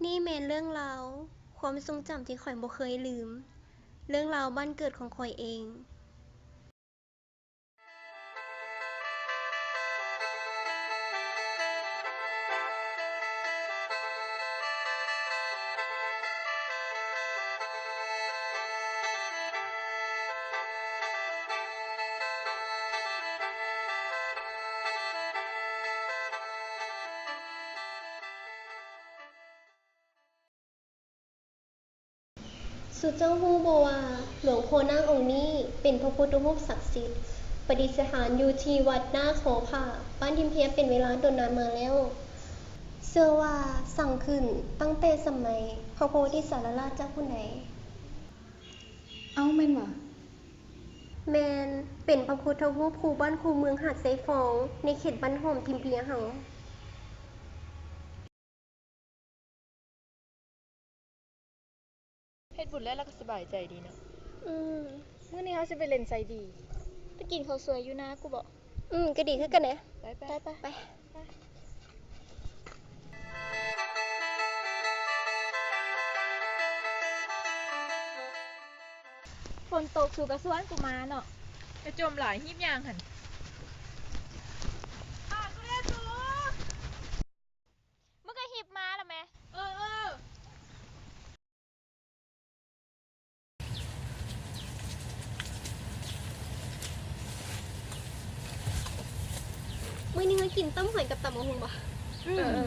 ນີ້ແມ່ນເລື່ອງລາວ, ຄວາມຊົງຈຳທີ່ຂ້ອຍບໍ່ເຄີຍລືມ, ເລື່ອງລາວບ້ານເກີດຂອງຂ້ອຍເອງ. ສູເຈົ້າຮູ້ບໍ່ວ່າ ຫຼວງພໍ່ນາງອົງນີ້ເປັນພະພຸດທະຮູບສັກສິດ ປະດິດສະຖານຢູ່ທີ່ວັດນາຂໍພະ ບ້ານທິມພຽບ ເປັນເວລາດົນນານມາແລ້ວ. ເຊື່ອວ່າສ້າງຂຶ້ນຕັ້ງແຕ່ສະໄໝພະໂພທິສັດຕະລາດເຈົ້າພຸ້ນໃດ. ເອົ້າ ແມ່ນຫວາ? ແມ່ນ, ເປັນພະພຸດທະຮູບຄູ່ບ້ານຄູ່ເມືອງຫາດເຊຟອງ ໃນເຂດບ້ານຫ້ອມທິມເພຍເຮົາ. ເຮັດບຸນແລ້ວລະກະສະບາຍໃຈດີເນາະ. ອືມ. ມື້ນີ້ເຮົາຊິໄປຫຼິ້ນໃສດີ? ໄປກິນເຂົ້າສວຍຢູ່ນາກູບໍ? ອືມ, ກະດີຄືກັນເດ. ໄປ ໄປ ໄປ ໄປ. ຝົນຕົກ ສູກະຊວນກູມາເນາະ. ກະຈົ່ມຫຼາຍ ຮີບຍ່າງຫັ້ນ. ຝາກກູແດ່ສູ. ມຶງກະຮີບມາລະແມ. ເອີ ເອີ. ມື້ນີ້ເຮົາກິນຕົ້ມຫອຍກັບຕຳບັກຫຸ່ງບໍ່? ອືມ ເອີ ເອີ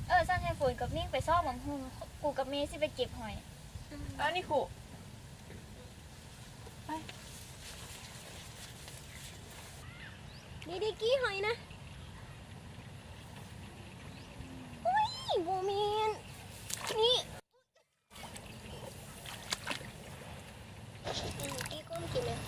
ເອີ ຊັ້ນໃຫ້ຝົນກັບນິ້ງໄປຊອກບັກຫຸ່ງ, ກູກັບເມຊິໄປເກັບຫອຍ. ເອີ ນີ້ຄູ. ໄປ. ນີ້ໄດ້ກີ້ຫອຍນະ. ອຸ້ຍ ບໍ່ແມ່ນ ນີ້. ອືມ ກີ້ກ້ອມກິນເລີຍ.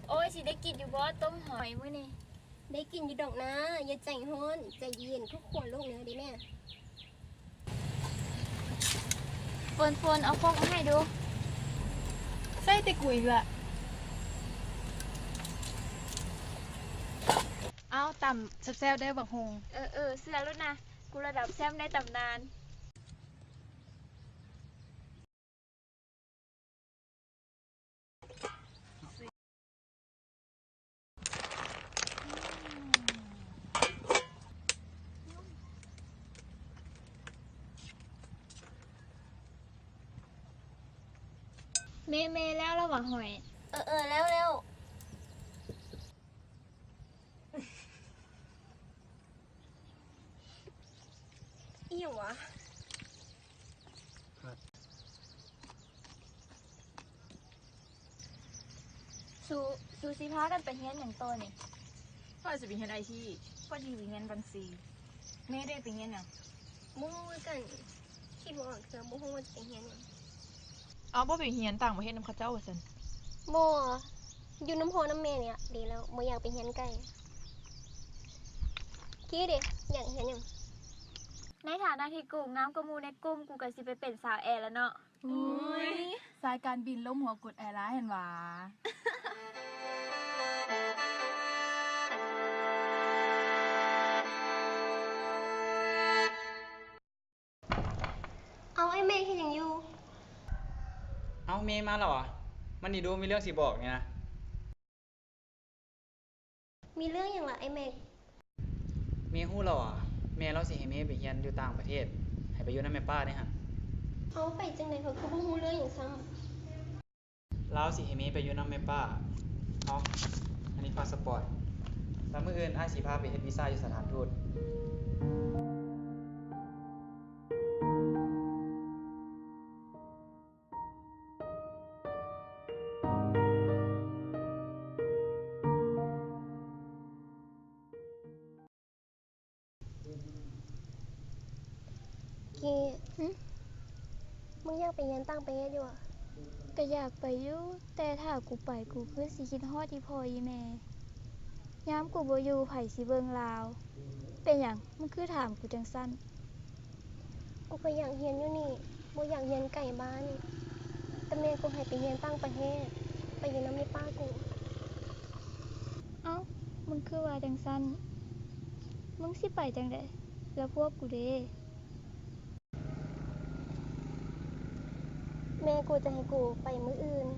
ໂອ້ຍ ຊິໄດ້ກິນຢູ່ບໍ່ຕົ້ມຫອຍມື້ນີ້? ໄດ້ກິນຢູ່ດອກນາ, ຢ່າໃຈຮ້ອນ ໃຈເຢັນ ຄືຄົວໂລກເນີເດ້ແມ່. ຝົນ ຝົນ ເອົາຄົກມາໃຫ້ດູ. ໃສ່ແຕ່ກຸຍລະ. ເອົາ ຕຳແຊບໆ ເດີບັກຫຸ່ງ. ເອີ ເອີ ເຊື່ອໂລດນະ ກູລະດັບແຊມໃນຕຳນານ. ແມ່ ແມ່ ແລ້ວລະຫວາຫອຍ? ເອີ ເອີ ແລ້ວ ແລ້ວ. ອີ່ຫຍັງຫວາ? ສູ ສູຊິພາກັນໄປຮຽນຫຍັງຕໍ່ນີ້? ຂ້ອຍຊິໄປຮຽນໄອທີ. ຂ້ອຍຊິໄປຮຽນບັນຊີ. ແມ່ເດ ໄປຮຽນຫຍັງ? ບໍ່ຮູ້ຄືກັນ. ຄິດບໍ່ອອກເທື່ອ ບໍ່ຮູ້ວ່າຈະໄປຮຽນຫຍັງ. ເອົາ ບໍ່ໄປຮຽນຕ່າງປະເທດນຳເຂົາເຈົ້າວ່າຊັ້ນ? ບໍ່, ຢູ່ນຳພໍ່ນຳແມ່ນີ້ລະ ດີແລ້ວ, ບໍ່ຢາກໄປຮຽນໄກ. ຄີເດ ຢາກຮຽນຫຍັງ? ໃນຖານະທີ່ກູງາມກວ່າໝູ່ໃນກຸ່ມ, ກູກະຊິໄປເປັນສາວແອລະເນາະ. ໂອ້ຍ ສາຍການບິນລົມຫົວກົດແອລະຫັ້ນຫວາ. ເອົາ ອ້າຍແມັກເຮັດຫຍັງຢູ່? ເອົ້າ ເມມາແລ້ວຫວາ? ມານີ້ດູ ມີເລື່ອງຊິບອກນີ້ນະ. ມີເລື່ອງຫຍັງລະອ້າຍແມັກ? ເມຮູ້ແລ້ວຫວາ? ແມ່ລາວຊິໃຫ້ເມໄປຮຽນຢູ່ຕ່າງປະເທດ, ໃຫ້ໄປຢູ່ນຳແມ່ປ້າເດ້ຫັ້ນ. ເອົ້າ ໄປຈັ່ງໃດ? ຂ້ອຍຄືບໍ່ຮູ້ເລື່ອງຫຍັງຊ້ຳ. ລາວຊິໃຫ້ເມໄປຢູ່ນຳແມ່ປ້າ. ເອົາ ອັນນີ້ພາສະປອດ. ແລ້ວມື້ອື່ນອ້າຍຊິພາໄປເຮັດວີຊາຢູ່ສະຖານທູດ. ເ ກີ້ ຫຶ? ມຶງຢາກໄປຮຽນຕ່າງປະເທດຢູ່ຫວາ? ກະຢາກໄປຢູ່, ແຕ່ຖ້າກູໄປ ກູຄືຊິຄິດຮອດອີ່ພໍ່ອີ່ແມ່. ຍາມກູບໍ່ຢູ່ ໃຜຊິເບິ່ງລາວ? ເປັນຫຍັງມຶງຄືຖາມກູຈັ່ງຊັ້ນ? ກູກະຢາກຮຽນຢູ່ນີ້, ບໍ່ຢາກຮຽນໄກບ້ານ. ແຕ່ແມ່ກູໃຫ້ໄປຮຽນຕ່າງປະເທດ, ໄປຢູ່ນຳແມ່ປ້າກູ. ເອົ້າ, ມຶງຄືວ່າຈັ່ງຊັ້ນ? ມຶງຊິໄປຈັ່ງໃດ? ແລ້ວພວກກູເດ? ແມ່ກູຈະໃຫ້ກູໄປມື້ອື່ນ.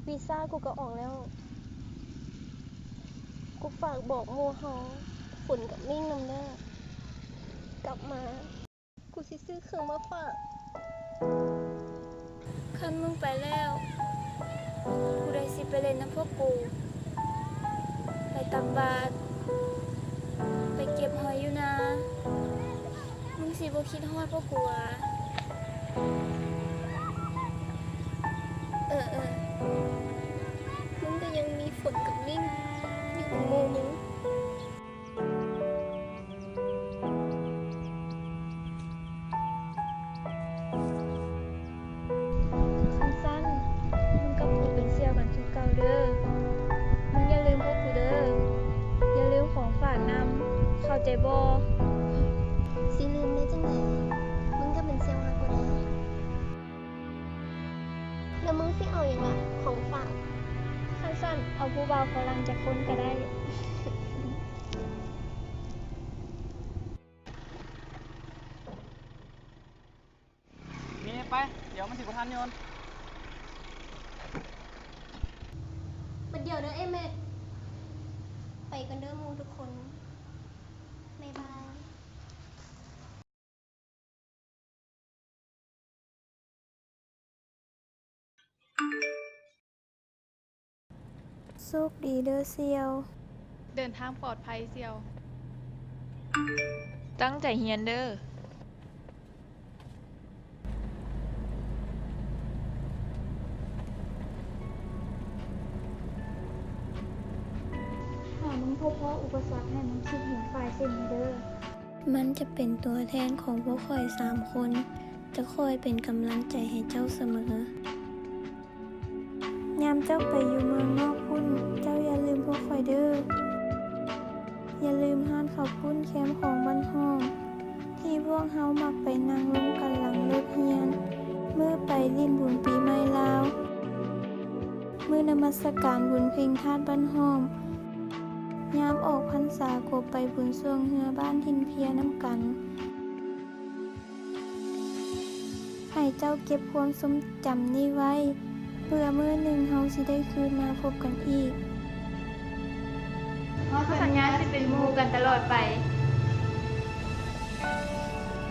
ວີຊາກູກະອອກແລ້ວ. ກູຝາກບອກໝູ່ເຮົາ, ຝົນກັບມິ້ງນຳເດີ. ກັບມາ ກູຊິຊື້ເຄື່ອງມາຝາກ. ຄັນມຶງໄປແລ້ວ, ຜູ້ໃດຊິໄປຫຼິ້ນນຳພວກກູ? ໄປຕັກບາດ, ໄປເກັບຫອຍຢູ່ນາ. ມຶງຊິບໍ່ຄິດຮອດພວກກູຫວາ? ເອີ ເອີ ມຶງກະຍັງມີຝົນກັບມິ້ງຢູ່ຫູ່ມຶງ. ຄັນຊັ້ນ, ມຶງກັບກູເປັນສ່ຽວກັນຄືເກົ່າເດີ. ມຶງຢ່າລືມພວກກູເດີ. ຢ່າລືມຂອງຝາກນຳ, ເຂົ້າໃຈບໍ່? ຊິລືມໄດ້ຈັ່ງໃດ? ມຶງກະເປັນສ່ຽວຫາກູເດ. ແລ້ວມຶງຊິເອົາຫຍັງລະ ຂອງຝາກ? ຄັນຊັ້ນ, ເອົາຜູ້ບ່າວຝຣັ່ງຈັກຄົນກະໄດ້. ເມ ໄປ, ດຽວມັນຊິບໍ່ທັນຍົນ. ບັດດຽວເດີອ້າຍແມັກ. ໄປກ່ອນເດີໝູ່ທຸກຄົນ. ບາຍບາຍ. ໂຊກດີເດີສ່ຽວ. ເດີນທາງປອດໄພສ່ຽວ. ຕັ້ງໃຈຮຽນເດີ. ຖ້າມຶງພົບພໍ້ອຸປະສັກ ໃຫ້ມຶງຄິດເຫັນປາຍເສັ້ນນີ້ເດີ. ມັນຈະເປັນຕົວແທນຂອງພວກຂ້ອຍສາມຄົນ, ຈະຄອຍເປັນກຳລັງໃຈໃຫ້ເຈົ້າສະເໝີ. ຍາມເຈົ້າໄປຢູ່ເມືອງນອກພຸ້ນ, ເຈົ້າຢ່າລືມພວກຂ້ອຍເດີ. ຢ່າລືມຮ້ານເຂົ້າປຸ້ນແຄມຂອງບ້ານຫ້ອມ ທີ່ພວກເຮົາມັກໄປນັ່ງລົມກັນຫຼັງເລີກຮຽນ, ມື້ໄປຫຼິ້ນບຸນປີໃໝ່ລາວ, ມື້ນະມັດສະການບຸນເພັງທາດບ້ານຫ້ອມ, ຍາມອອກພັນສາກໍໄປບຸນຊ່ວງເຮືອບ້ານຖິ່ນເພຍນຳກັນ. ໃຫ້ເຈົ້າເກັບຄວາມຊົງຈຳນີ້ໄວ້, ເພື່ອມື້ໜຶ່ງເຮົາຊິໄດ້ຄືນມາພົບກັນອີກ. ເຮົາສັນຍາຊິເປັນໝູ່ກັນຕະຫຼອດໄປ.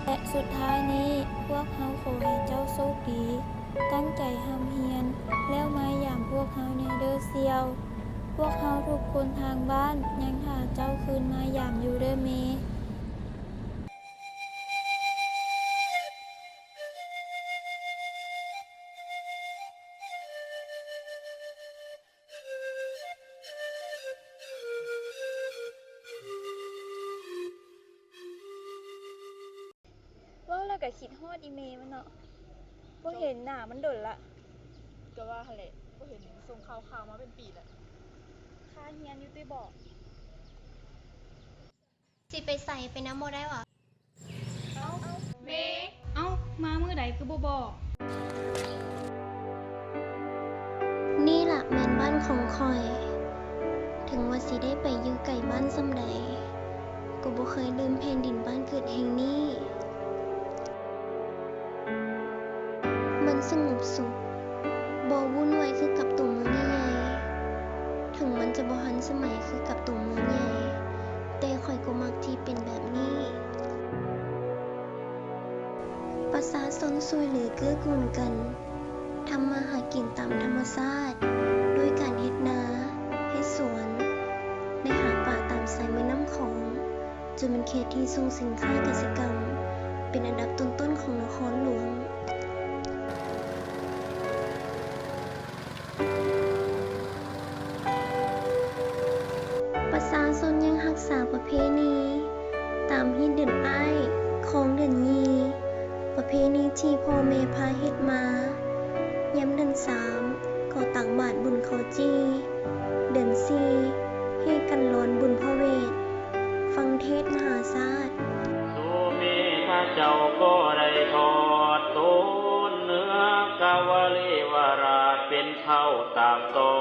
ແລະ ສຸດທ້າຍນີ້, ພວກເຮົາຂໍໃຫ້ເຈົ້າໂຊກດີ, ຕັ້ງໃຈຮ່ຳຮຽນ, ແລ້ວມາຢາມພວກເຮົາແດ່ເດີສ່ຽວ. ພວກເຮົາທຸກຄົນທາງບ້ານຍັງຖ້າເຈົ້າຄືນມາຢາມຢູ່ເດີເມ. ເວົ້າແລ້ວກະຄິດຮອດອີ່ແມ່ມັນເນາະ, ບໍ່ເຫັນໜ້າມັນດົນລະ. ກະວ່າຫັ້ນແຫຼະ, ບໍ່ເຫັນສົ່ງຂ່າວຄາວມາເປັນປີລະ. ຄາຮຽນຢູ່ຕິເບາະ? ຊິໄປໃສ ໄປນຳບໍ່ໄດ້ຫວາ? ເອົ້າ ເມ. ເອົ້າ ມາມື້ໃດຄືບໍ່ບອກ? ນີ້ລະແມ່ນບ້ານຂອງຂ້ອຍ. ເຖິງວ່າຊິໄດ້ໄປຢູ່ໄກບ້ານສ່ຳໃດ, ກໍບໍ່ເຄີຍລືມແຜ່ນດິນບ້ານເກີດແຫ່ງນີ້. ມັນສະຫງົບສຸກ, ບໍ່ວຸ່ນວາຍຄືກັບໂຕເມືອງໃຫຍ່ໆ. ເຖິງມັນຈະບໍ່ທັນສະໄໝຄືກັບໂຕເມືອງໃຫຍ່, ແຕ່ຂ້ອຍກໍມັກທີ່ເປັນແບບນີ້. ປະຊາຊົນຊ່ວຍເຫຼືອເກື້ອກູນກັນ, ທຳມາຫາກິນຕາມທຳມະຊາດ, ດ້ວຍການເຮັດນາ, ເຮັດສວນ, ໄດ້ຫາປາຕາມຊາຍແມ່ນ້ຳຂອງ. ຈົນເປັນເຂດທີ່ສົ່ງສິນຄ້າກະສິກຳເປັນອັນດັບຕົ້ນໆຂອງນະຄອນຫຼວງ. ປະຊາຊົນຍັງຮັກສາປະເພນີ ຕາມຮີດເດືອນອ້າຍ, ຄອງເດືອນຍີ່, ປີນີ້ທີ່ພໍ່ແມ່ພາເຮັດມາ. ຍາມເດືອນສາມກໍຕັກບາດບຸນເຂົ້າຈີ່, ເດືອນສີ່ແຫ່ກັນລອນບຸນພະເວດ, ຟັງເທດມະຫາຊາດ. ສຸເມທະເຈົ້າກໍໄດ້ທອດຕົນເໜືອກາວະເລວະລາດເປັນເຖົ້າຕາມຕໍ່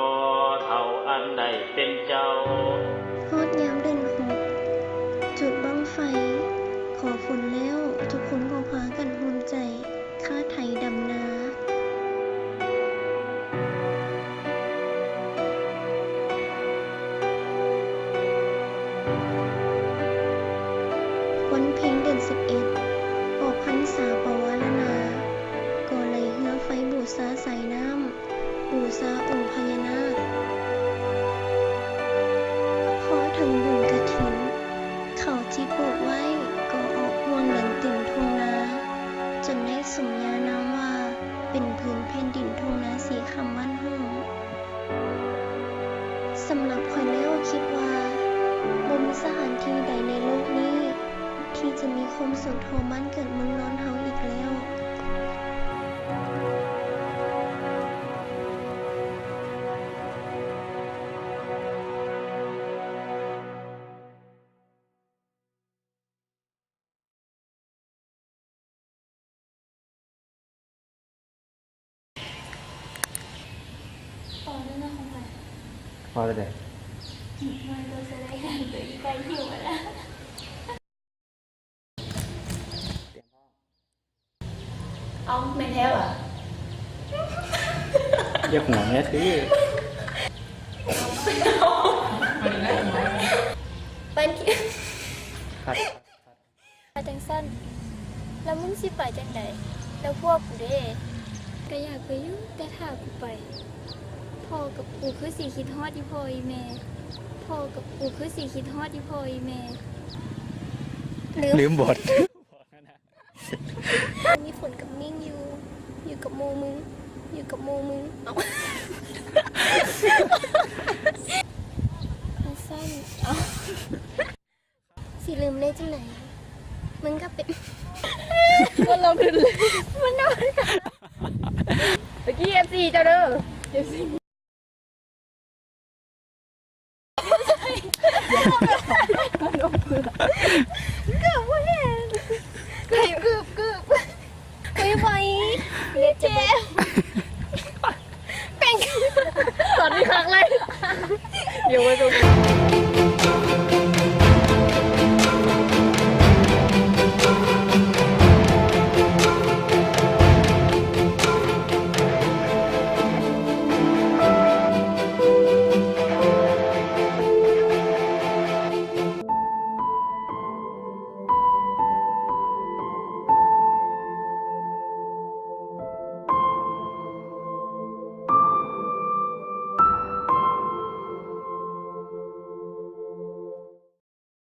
ເຖົ້າອັນໄດ້ເປັນເຈົ້າ. ຮອດຍາມເດືອນຫົກ ຈຸດບັ້ງໄຟ ຂໍຝົນແລ້ວ ທຸກຄົນກໍພາກັນຮ່ວມໃຈ ຂ້າໄຖດຳນາ. ວັນເພັງເດືອນສິບເອັດ ອອກພັນສາປະວາລະນາ ກໍໄຫຼເຮືອໄຟບູຊາສາຍນ້ຳ ບູຊາອົງພະຍານາກ. ພໍເຖິງບຸນກະຖິນ ເຂົ້າທີ່ປູກໄວ້ກໍອອກຮ່ວງເຫຼືອງເຕັມທົ່ງນາ ຈົນໄດ້ສົມຍານາມວ່າ ເປັນຜືນແຜ່ນດິນທົ່ງນາສີຄຳບ້ານຫຸ້ງ. ສຳລັບຂ້ອຍແລ້ວຄິດວ່າ ບໍ່ມີສະຖານທີ່ໃດໃນໂລກນີ້ ທີ່ຈະມີຄວາມສຸກເທົ່າບ້ານເກີດເມືອງນອນເຮົາອີກແລ້ວ. ພໍແລ້ວເນາະຂອງຂ້ອຍ ພໍແລ້ວເດ້. ມັນກໍສະແດງໃຫ້ຕົວອີ່ໄປຫິວແລ້ວ. ເອົ້າ ແມ່ນແທ້ຫວາ? ຢ່າຫົວແມ່ຕິ. ປານ ຄັດ. ວ່າຈັ່ງຊັ້ນ ແລ້ວມຶງຊິໄປຈັ່ງໃດ? ແລ້ວພວກກູເດ? ກະຢາກໄປຢູ່ ແຕ່ຖ້າກູໄປ ພໍ່ກັບກູຄືຊິຄິດຮອດອີ່ພໍ່ອີ່ແມ່. ພໍ່ກັບກູຄືຊິຄິດຮອດອີ່ພໍ່ອີ່ແມ່. ລືມ ລືມບົດ. ມີຝົນກັບມິ້ງຢູ່ ຢູ່ກັບໝູ່ມຶງ ຢູ່ກັບໝູ່ມຶງ. ເອົ້າ ສັ້ນໆ. ເອົ້າ ຊິລືມໄດ້ຈັ່ງໃດ? ມັນກໍເປັນ ຄົນລະພື້ນເລີຍ ມັນນອນ ເມື່ອກີ້ ເອັຟຊີ ເຈົ້າເດີ ເອັຟຊີ ເກືອບບໍ່ແມ່ນ ເກືອບ ເກືອບ ເກືອບ ໄວໆ ເຈັບ ແປ້ງ ຕອນນີ້ຄັກເລີຍ ດຽວໄວ້ກ່ອນ.